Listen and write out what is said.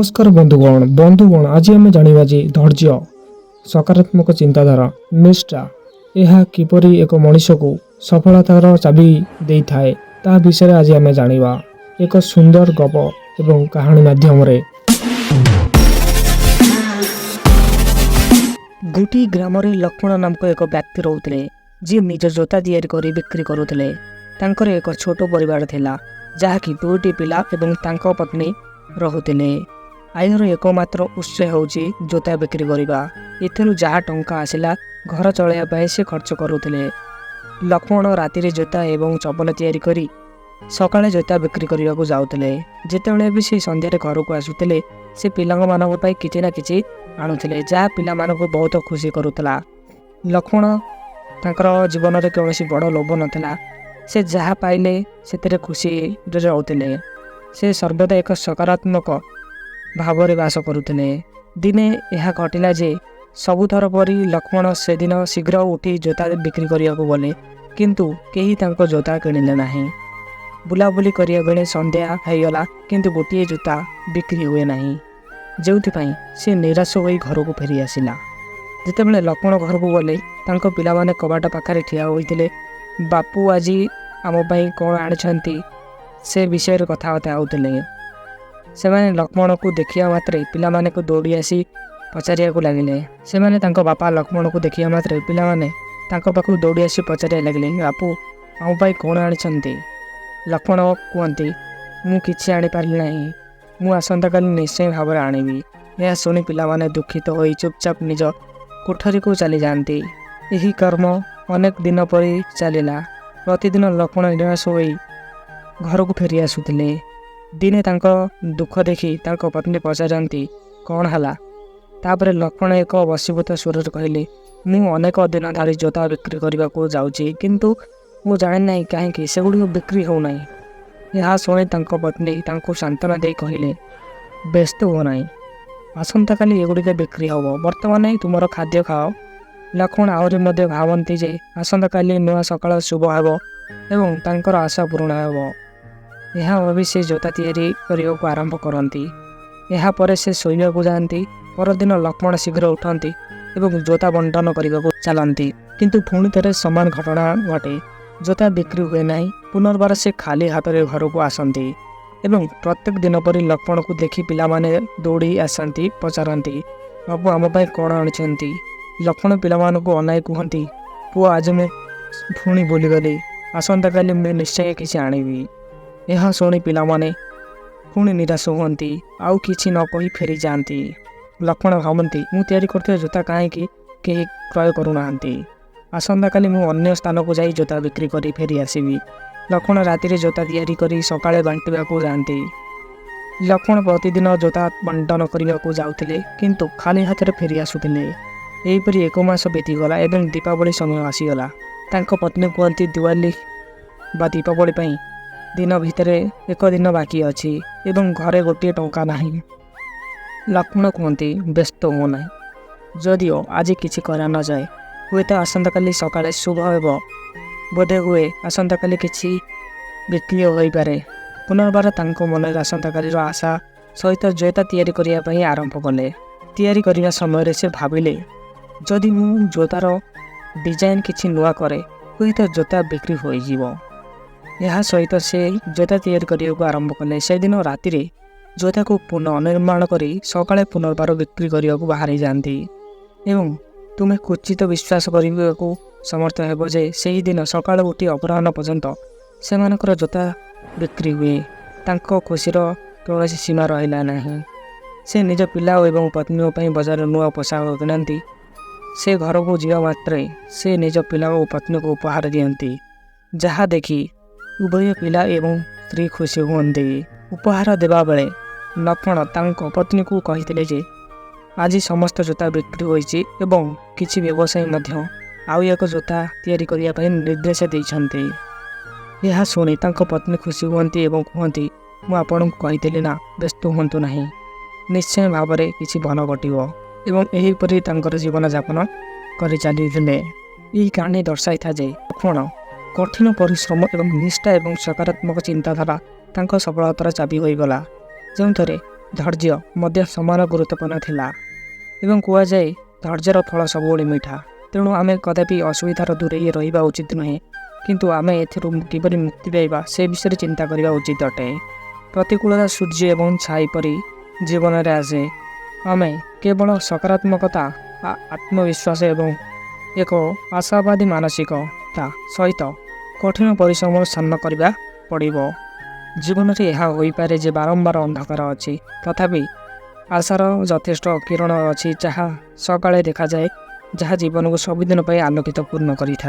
ନମସ୍କାର ବନ୍ଧୁଗଣ। ବନ୍ଧୁଗଣ, ଆଜି ଆମେ ଜାଣିବା ଯେ ଧୈର୍ଯ୍ୟ, ସକାରାତ୍ମକ ଚିନ୍ତାଧାରା, ନିଷ୍ଠା ଏହା କିପରି ଏକ ମଣିଷକୁ ସଫଳତାର ଚାବି ଦେଇଥାଏ, ତାହା ବିଷୟରେ ଆଜି ଆମେ ଜାଣିବା ଏକ ସୁନ୍ଦର ଗପ ଏବଂ କାହାଣୀ ମାଧ୍ୟମରେ। ଗୋଟିଏ ଗ୍ରାମରେ ଲକ୍ଷ୍ମଣ ନାମକ ଏକ ବ୍ୟକ୍ତି ରହୁଥିଲେ, ଯିଏ ନିଜ ଜୋତା ତିଆରି କରି ବିକ୍ରି କରୁଥିଲେ। ତାଙ୍କର ଏକ ଛୋଟ ପରିବାର ଥିଲା, ଯାହାକି ଦୁଇଟି ପିଲା ଏବଂ ତାଙ୍କ ପତ୍ନୀ ରହୁଥିଲେ। ଆୟର ଏକମାତ୍ର ଉତ୍ସ ହେଉଛି ଜୋତା ବିକ୍ରି କରିବା। ଏଥିରୁ ଯାହା ଟଙ୍କା ଆସିଲା, ଘର ଚଳାଇବା ପାଇଁ ସେ ଖର୍ଚ୍ଚ କରୁଥିଲେ। ଲକ୍ଷ୍ମଣ ରାତିରେ ଜୋତା ଏବଂ ଚପଲ ତିଆରି କରି ସକାଳେ ଜୋତା ବିକ୍ରି କରିବାକୁ ଯାଉଥିଲେ। ଯେତେବେଳେ ବି ସେ ସନ୍ଧ୍ୟାରେ ଘରକୁ ଆସୁଥିଲେ, ସେ ପିଲାମାନଙ୍କ ପାଇଁ କିଛି ନା କିଛି ଆଣୁଥିଲେ, ଯାହା ପିଲାମାନଙ୍କୁ ବହୁତ ଖୁସି କରୁଥିଲା। ଲକ୍ଷ୍ମଣ ତାଙ୍କର ଜୀବନରେ କୌଣସି ବଡ଼ ଲୋଭ ନଥିଲା। ସେ ଯାହା ପାଇଲେ ସେଥିରେ ଖୁସିରେ ରହୁଥିଲେ। ସେ ସର୍ବଦା ଏକ ସକାରାତ୍ମକ ଭାବରେ ବାସ କରୁଥିଲେ। ଦିନେ ଏହା ଘଟିଲା ଯେ ସବୁଥର ପରି ଲକ୍ଷ୍ମଣ ସେଦିନ ଶୀଘ୍ର ଉଠି ଜୋତା ବିକ୍ରି କରିବାକୁ ଗଲେ, କିନ୍ତୁ କେହି ତାଙ୍କ ଜୋତା କିଣିଲେ ନାହିଁ। ବୁଲାବୁଲି କରିବା ବେଳେ ସନ୍ଧ୍ୟା ହେଇଗଲା, କିନ୍ତୁ ଗୋଟିଏ ଜୋତା ବିକ୍ରି ହୁଏ ନାହିଁ, ଯେଉଁଥିପାଇଁ ସେ ନିରାଶ ହୋଇ ଘରକୁ ଫେରି ଆସିଲା। ଯେତେବେଳେ ଲକ୍ଷ୍ମଣ ଘରକୁ ଗଲେ, ତାଙ୍କ ପିଲାମାନେ କବାଟ ପାଖରେ ଠିଆ ହୋଇଥିଲେ। ବାପୁ ଆଜି ଆମ ପାଇଁ କ'ଣ ଆଣିଛନ୍ତି, ସେ ବିଷୟରେ କଥାବାର୍ତ୍ତା ହେଉଥିଲେ। ସେମାନେ ଲକ୍ଷ୍ମଣକୁ ଦେଖିବା ମାତ୍ରେ ପିଲାମାନଙ୍କୁ ଦୌଡ଼ି ଆସି ପଚାରିବାକୁ ଲାଗିଲେ। ସେମାନେ ତାଙ୍କ ବାପା ଲକ୍ଷ୍ମଣକୁ ଦେଖିବା ମାତ୍ରେ ପିଲାମାନେ ତାଙ୍କ ପାଖକୁ ଦୌଡ଼ି ଆସି ପଚାରିବା ଲାଗିଲେ, "ବାପୁ ଆମ ପାଇଁ କ'ଣ ଆଣିଛନ୍ତି?" ଲକ୍ଷ୍ମଣ କୁହନ୍ତି, "ମୁଁ କିଛି ଆଣିପାରିଲି ନାହିଁ। ମୁଁ ଆସନ୍ତାକାଲି ନିଶ୍ଚୟ ଭାବରେ ଆଣିବି।" ଏହା ଶୁଣି ପିଲାମାନେ ଦୁଃଖିତ ହୋଇ ଚୁପଚାପ ନିଜ କୋଠରୀକୁ ଚାଲିଯାଆନ୍ତି। ଏହି କର୍ମ ଅନେକ ଦିନ ପରି ଚାଲିଲା। ପ୍ରତିଦିନ ଲକ୍ଷ୍ମଣ ନିରାଶ ହୋଇ ଘରକୁ ଫେରି ଆସୁଥିଲେ। ଦିନେ ତାଙ୍କ ଦୁଃଖ ଦେଖି ତାଙ୍କ ପତ୍ନୀ ପଚାରନ୍ତି, "କ'ଣ ହେଲା?" ତାପରେ ଲକ୍ଷ୍ମଣ ଏକ ବଶୀଭୂତ ସ୍ୱରରେ କହିଲେ, "ମୁଁ ଅନେକ ଦିନ ଧରି ଜୋତା ବିକ୍ରି କରିବାକୁ ଯାଉଛି, କିନ୍ତୁ ମୁଁ ଜାଣେ ନାହିଁ କାହିଁକି ସେଗୁଡ଼ିକ ବିକ୍ରି ହେଉନାହିଁ।" ଏହା ଶୁଣି ତାଙ୍କ ପତ୍ନୀ ତାଙ୍କୁ ସାନ୍ତ୍ୱନା ଦେଇ କହିଲେ, "ବ୍ୟସ୍ତ ହୁଅ ନାହିଁ। ଆସନ୍ତାକାଲି ଏଗୁଡ଼ିକ ବିକ୍ରି ହେବ। ବର୍ତ୍ତମାନ ତୁମର ଖାଦ୍ୟ ଖାଅ।" ଲକ୍ଷ୍ମଣ ଆହୁରି ମଧ୍ୟ ଭାବନ୍ତି ଯେ ଆସନ୍ତାକାଲି ନୂଆ ସକାଳ ଶୁଭ ହେବ ଏବଂ ତାଙ୍କର ଆଶା ପୂରଣ ହେବ। ଏହା ଭାବି ସେ ଜୋତା ତିଆରି କରିବାକୁ ଆରମ୍ଭ କରନ୍ତି। ଏହାପରେ ସେ ଶୋଇବାକୁ ଯାଆନ୍ତି। ପରଦିନ ଲକ୍ଷ୍ମଣ ଶୀଘ୍ର ଉଠନ୍ତି ଏବଂ ଜୋତା ବଣ୍ଟନ କରିବାକୁ ଚାଲନ୍ତି, କିନ୍ତୁ ପୁଣି ଥରେ ସମାନ ଘଟଣା ଘଟେ। ଜୋତା ବିକ୍ରି ହୁଏ ନାହିଁ। ପୁନର୍ବାର ସେ ଖାଲି ହାତରେ ଘରକୁ ଆସନ୍ତି ଏବଂ ପ୍ରତ୍ୟେକ ଦିନ ପରି ଲକ୍ଷ୍ମଣକୁ ଦେଖି ପିଲାମାନେ ଦୌଡ଼ି ଆସନ୍ତି, ପଚାରନ୍ତି, "ବାବୁ ଆମ ପାଇଁ କ'ଣ ଆଣିଛନ୍ତି?" ଲକ୍ଷ୍ମଣ ପିଲାମାନଙ୍କୁ ଅନାଇ କୁହନ୍ତି, "ପୁଅ, ଆଜି ମୁଁ ପୁଣି ଭୁଲିଗଲି। ଆସନ୍ତାକାଲି ମୁଁ ନିଶ୍ଚୟ କିଛି ଆଣିବି।" ଏହା ଶୁଣି ପିଲାମାନେ ପୁଣି ନିରାଶ ହୁଅନ୍ତି, ଆଉ କିଛି ନ କହି ଫେରିଯାଆନ୍ତି। ଲକ୍ଷ୍ମଣ ଭାବନ୍ତି, ମୁଁ ତିଆରି କରୁଥିବା ଜୋତା କାହିଁକି କେହି କ୍ରୟ କରୁନାହାନ୍ତି? ଆସନ୍ତାକାଲି ମୁଁ ଅନ୍ୟ ସ୍ଥାନକୁ ଯାଇ ଜୋତା ବିକ୍ରି କରି ଫେରି ଆସିବି। ଲକ୍ଷ୍ମଣ ରାତିରେ ଜୋତା ତିଆରି କରି ସକାଳେ ବାଣ୍ଟିବାକୁ ଯାଆନ୍ତି। ଲକ୍ଷ୍ମଣ ପ୍ରତିଦିନ ଜୋତା ବଣ୍ଟନ କରିବାକୁ ଯାଉଥିଲେ, କିନ୍ତୁ ଖାଲି ହାତରେ ଫେରି ଆସୁଥିଲେ। ଏହିପରି ଏକ ମାସ ବିତିଗଲା ଏବଂ ଦୀପାବଳି ସମୟ ଆସିଗଲା। ତାଙ୍କ ପତ୍ନୀ କୁହନ୍ତି, "ଦିୱାଲି ବା ଦୀପାବଳି ପାଇଁ ଦିନ ଭିତରେ ଏକ ଦିନ ବାକି ଅଛି ଏବଂ ଘରେ ଗୋଟିଏ ଟଙ୍କା ନାହିଁ।" ଲକ୍ଷ୍ମଣ କୁହନ୍ତି, "ବ୍ୟସ୍ତ ହୁଅ ନାହିଁ। ଯଦିଓ ଆଜି କିଛି କରା ନଯାଏ, ହୁଏତ ଆସନ୍ତାକାଲି ସକାଳେ ଶୁଭ ହେବ। ବୋଧେ ହୁଏ ଆସନ୍ତାକାଲି କିଛି ବିକ୍ରି ହୋଇପାରେ।" ପୁନର୍ବାର ତାଙ୍କ ମନରେ ଆସନ୍ତାକାଲିର ଆଶା ସହିତ ଜୋତା ତିଆରି କରିବା ପାଇଁ ଆରମ୍ଭ କଲେ। ତିଆରି କରିବା ସମୟରେ ସେ ଭାବିଲେ, ଯଦି ମୁଁ ଜୋତାର ଡିଜାଇନ୍ କିଛି ନୂଆ କରେ, ହୁଏତ ଜୋତା ବିକ୍ରି ହୋଇଯିବ। ଏହା ସହିତ ସେ ଜୋତା ତିଆରି କରିବାକୁ ଆରମ୍ଭ କଲେ। ସେଦିନ ରାତିରେ ଜୋତାକୁ ପୁନଃ ନିର୍ମାଣ କରି ସକାଳେ ପୁନର୍ବାର ବିକ୍ରି କରିବାକୁ ବାହାରି ଯାଆନ୍ତି ଏବଂ ତୁମେ କ୍ୱଚିତ ବିଶ୍ୱାସ କରିବାକୁ ସମର୍ଥ ହେବ ଯେ ସେହିଦିନ ସକାଳୁ ଉଠି ଅପରାହ୍ନ ପର୍ଯ୍ୟନ୍ତ ସେମାନଙ୍କର ଜୋତା ବିକ୍ରି ହୁଏ। ତାଙ୍କ ଖୁସିର କୌଣସି ସୀମା ରହିଲା ନାହିଁ। ସେ ନିଜ ପିଲା ଏବଂ ପତ୍ନୀଙ୍କ ପାଇଁ ବଜାରରେ ନୂଆ ପୋଷାକ କିଣନ୍ତି। ସେ ଘରକୁ ଯିବା ମାତ୍ରେ ସେ ନିଜ ପିଲା ଓ ପତ୍ନୀକୁ ଉପହାର ଦିଅନ୍ତି, ଯାହା ଦେଖି ଉଭୟ ପିଲା ଏବଂ ସ୍ତ୍ରୀ ଖୁସି ହୁଅନ୍ତି। ଉପହାର ଦେବାବେଳେ ଲକ୍ଷ୍ମଣ ତାଙ୍କ ପତ୍ନୀକୁ କହିଥିଲେ ଯେ ଆଜି ସମସ୍ତ ଜୋତା ବିକ୍ରି ହୋଇଛି ଏବଂ କିଛି ବ୍ୟବସାୟୀ ମଧ୍ୟ ଆଉ ଏକ ଜୋତା ତିଆରି କରିବା ପାଇଁ ନିର୍ଦ୍ଦେଶ ଦେଇଛନ୍ତି। ଏହା ଶୁଣି ତାଙ୍କ ପତ୍ନୀ ଖୁସି ହୁଅନ୍ତି ଏବଂ କୁହନ୍ତି, "ମୁଁ ଆପଣଙ୍କୁ କହିଥିଲି ନା, ବ୍ୟସ୍ତ ହୁଅନ୍ତୁ ନାହିଁ, ନିଶ୍ଚୟ ଭାବରେ କିଛି ଭଲ ଘଟିବ।" ଏବଂ ଏହିପରି ତାଙ୍କର ଜୀବନଯାପନ କରି ଚାଲିଥିଲେ। ଏହି କାହାଣୀ ଦର୍ଶାଇଥାଏ ଯେ ଲକ୍ଷ୍ମଣ କଠିନ ପରିଶ୍ରମ ଏବଂ ନିଷ୍ଠା ଏବଂ ସକାରାତ୍ମକ ଚିନ୍ତାଧାରା ତାଙ୍କ ସଫଳତାର ଚାବି ହୋଇଗଲା, ଯେଉଁଥିରେ ଧୈର୍ଯ୍ୟ ମଧ୍ୟ ସମାନ ଗୁରୁତ୍ୱପୂର୍ଣ୍ଣ ଥିଲା। ଏବଂ କୁହାଯାଏ, ଧୈର୍ଯ୍ୟର ଫଳ ସବୁବେଳେ ମିଠା। ତେଣୁ ଆମେ କଦାପି ଅସୁବିଧାର ଦୂରେଇ ରହିବା ଉଚିତ ନୁହେଁ, କିନ୍ତୁ ଆମେ ଏଥିରୁ କିପରି ମୁକ୍ତି ପାଇବା ସେ ବିଷୟରେ ଚିନ୍ତା କରିବା ଉଚିତ ଅଟେ। ପ୍ରତିକୂଳତା ସୂର୍ଯ୍ୟ ଏବଂ ଛାଇ ପରି ଜୀବନରେ ଆସେ। ଆମେ କେବଳ ସକାରାତ୍ମକତା, ଆତ୍ମବିଶ୍ୱାସ ଏବଂ ଏକ ଆଶାବାଦୀ ମାନସିକତା ସହିତ କଠିନ ପରିଶ୍ରମର ସାମ୍ନା କରିବା ପଡ଼ିବ। ଜୀବନରେ ଏହା ହୋଇପାରେ ଯେ ବାରମ୍ବାର ଅନ୍ଧକାର ଅଛି, ତଥାପି ଆଶାର ଯଥେଷ୍ଟ କିରଣ ଅଛି, ଯାହା ସକାଳେ ଦେଖାଯାଏ, ଯାହା ଜୀବନକୁ ସବୁଦିନ ପାଇଁ ଆଲୋକିତ ପୂର୍ଣ୍ଣ କରିଥାଏ।